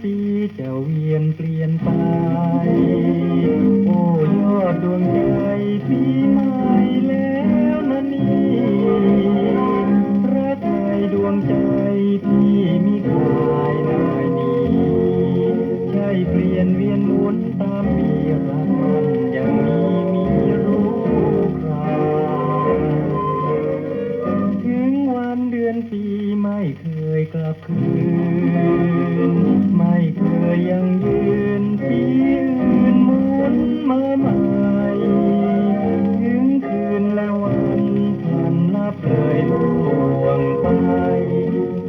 ປີເຈົ້າວຽນປ່ຽນໄປ ໂອ້ ຍອດດວງໃຈ ປີໃໝ່ແລ້ວນະນີ້ ລັກໃໝ່ດວງໃຈ ທີ່ມີກາຍໜ້າຍນີ້ ໃຊ່ປ່ຽນວຽນໝູນຕາມປີ ລັກມັນຍັງມີມີລູກຄາ ເຖິງວັນເດືອນປີ ໄມ່ເຄີຍກັບຄືນ ໄມ່ເຄີຍຢັ້ງຢືນ ປີອື່ນໝູນມາໃໝ່ ເຖິງຄືນແລະວັນ ພັນນັບເລີຍລ່ວງໄປ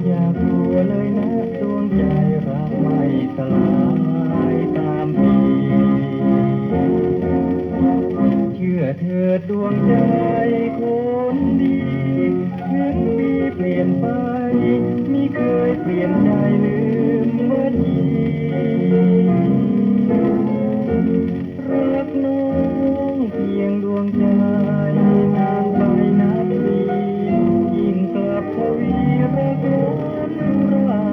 ຢ່າກົວເລີຍນະດວງໃຈ ລັກໄໝ່ສລາຍຕາມປີ ເຊື່ອເທີດດວງໃຈຄົນດີ ເຖິງປີປ່ຽນໄປ ມີເຄີຍປ່ຽນໃຈລືມບໍ່ດີ ລັກນ້ອງພຽງດວງໃຈ ນານໄປນັບປີ ຍິ່ງກັບທະວີລັກລ້ນອຸຣາ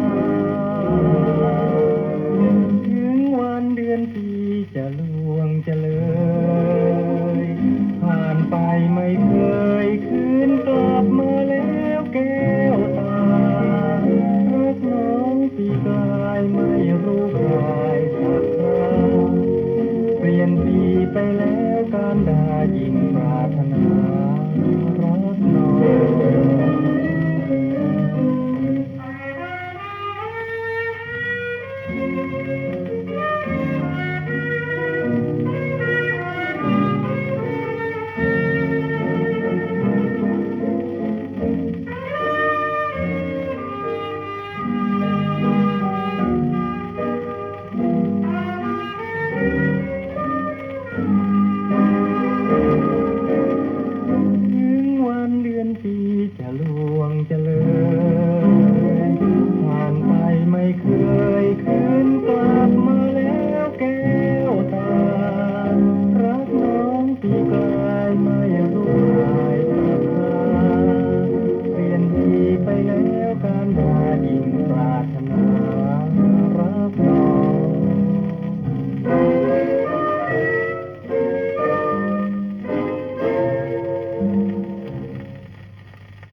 ເຖິງວັນເດືອນປີຈະລ່ວງຈະເລີຍ ຜ່ານໄປໄມ່ເຄີຍຄືນກັບມາແລ້ວແກ້ວຕາ ຮັກນ້ອງປີກາຍໄມ່ຮູ້ຄາຍສັກຄາ ປ່ຽນປີໄປແລ້ວການດາ ຍິ່ງປາດຖະໜາຮັກນ້ອງ